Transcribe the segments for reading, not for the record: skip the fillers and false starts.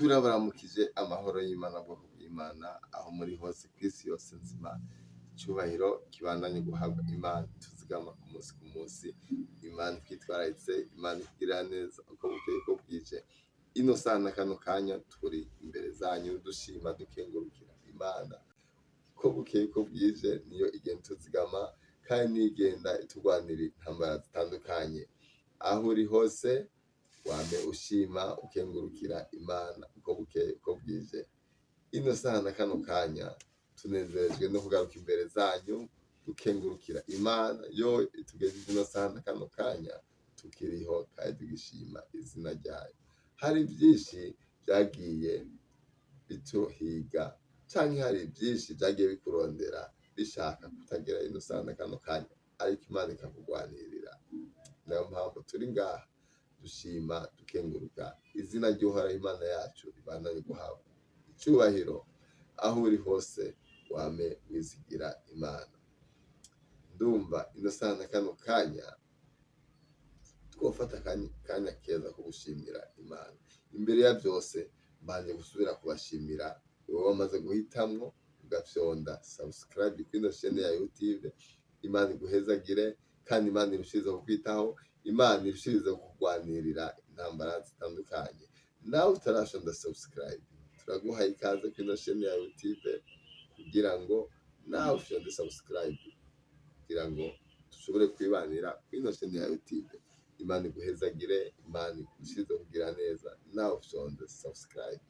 Turabaramukije amahoro y'Imana, bwoko bw'Imana, aho muri hose kw'isi yose nzima. Icubahiro kibandanye guhabwa Imana, tuzigama ku munsi ku munsi. Imana ikwitwararitse, Imana ikugirira neza uko bukeye uko bwije. Ino saha na kano kanya turi imbere zanyu dushima, dukengurukira Imana ko bukeye uko bwije. Niyo igenda ituzigama kandi niyo igenda itugwanira intambara zitandukanye. Aho uri hose wame ushima, ukengurukira Imana uko bukeye uko bwije. Ino saha na kano kanya tunezerejwe no kugaruka imbere zanyu, dukengurukira Imana yo itugejeje ino saha na kano kanya tukiriho kandi tugishima izina ryayo. Hari byinshi byagiye bituhiga canke hari byinshi byagiye bikurondera, bishaka kutagera ino saha na kano kanya, ariko Imana ikakugwanirira. Niyo mpamvu turi ngaha dushima, dukenguruka izina ry'Uhoraho Imana yacu ribandanye guhabwa icubahiro. Aho uri hose wame wizigira Imana. Ndumva ino saha na kano kanya twofata akanya keza ko gushimira Imana. Imbere ya byose mbanje gusubira kubashimira wowe wamaze guhitamwo ugafyonda subscribe kuri ino chaîne ya YouTube. Imana iguhezagire kandi Imana irushirize kukwitaho, Imana irushirize kukugwanirira intambara zitandukanye. Nawe utarashonda subscribe, turaguhaye ikaze kuri ino chaîne ya YouTube kugira ngo nawe ufyonde subscribe, kugira ngo dushobore kwibanira kuri ino chaîne ya YouTube. Imana iguhezagire, Imana irushirize kugira neza. Nawe ufyonde subscribe.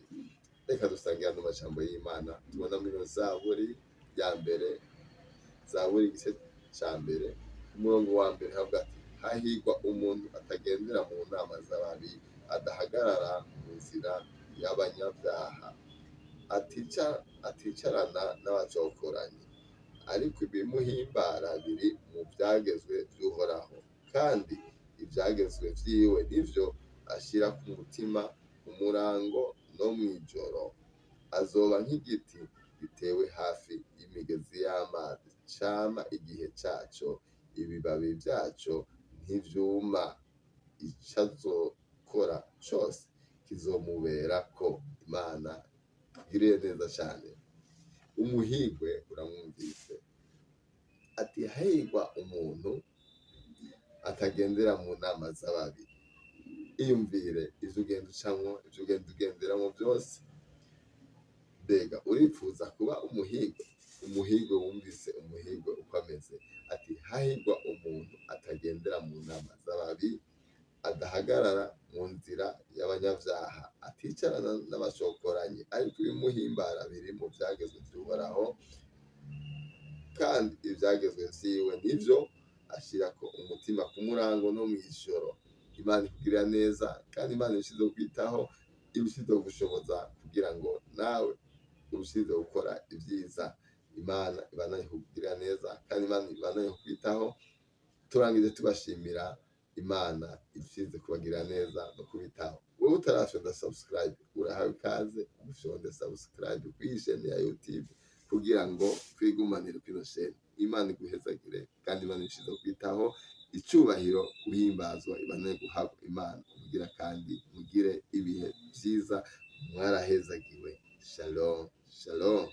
Reka dusangire ano majambo y'Imana tubona muri ino Zaburi ya mbere, Zaburi igice ca mbere, umurongo wa mbere, havuga ati: "Hahigwa umuntu atagendera mu nama z'ababi, adahagarara mu nzira y'abanyabyaha, aticarana n'abacokoranyi. Ariko ibimuhimbara biri mu vyagezwe vy'Uhoraho, kandi ivyagezwe vyiwe nivyo ashira ku mutima umurango no mw'ijoro. Azoba nk'igiti gitewe hafi y'imigezi y'amazi, cama igihe caco, ibibabi vyaco ntivyuma. Ico azokora cose kizomuberako." Imana tugirire neza cane. Umuhigwe uramwumvise ati: "Hahigwa umuntu atagendera mu nama z'ababi." Iyumvire ivyo ugenda ucamwo, ivyo ugenda ugenderamwo byose. Mbega uripfuza kuba umuhigwe? Umuhigwe, wumvise umuhigwe uko ameze, ati: "Hahigwa umuntu atagendera mu nama z'ababi, adahagarara mu nzira y'abanyabyaha, aticarana n'abashokoranyi. Ariko ibimuhimbara biri mu vyagezwe vy'Uhoraho, kandi ivyagezwe vyiwe nivyo ashirako umutima ku murango no mw'ijoro." Imana ikugirira neza kandi Imana irushizeho kwitaho, irushizeho gushoboza kugira ngo nawe urushizeho gukora ibyiza. Imana ibandanye kukugirira neza kandi Imana ibandanye kukwitaho. Turangije tubashimira Imana irushize kubagirira neza no kubitaho. Wowe utarafyonda subscribe, urahawe ikaze ufyonde subscribe kuri iyi chaîne ya YouTube kugira ngo twigumanire kuri ino chaîne. Imana iguhezagire kandi Imana irushizeho kwitaho. Icubahiro, guhimbazwa ibandanye guhabwa Imana. Kugira kandi mugire ibihe vyiza, mwarahezagiwe. Shalom, shalom.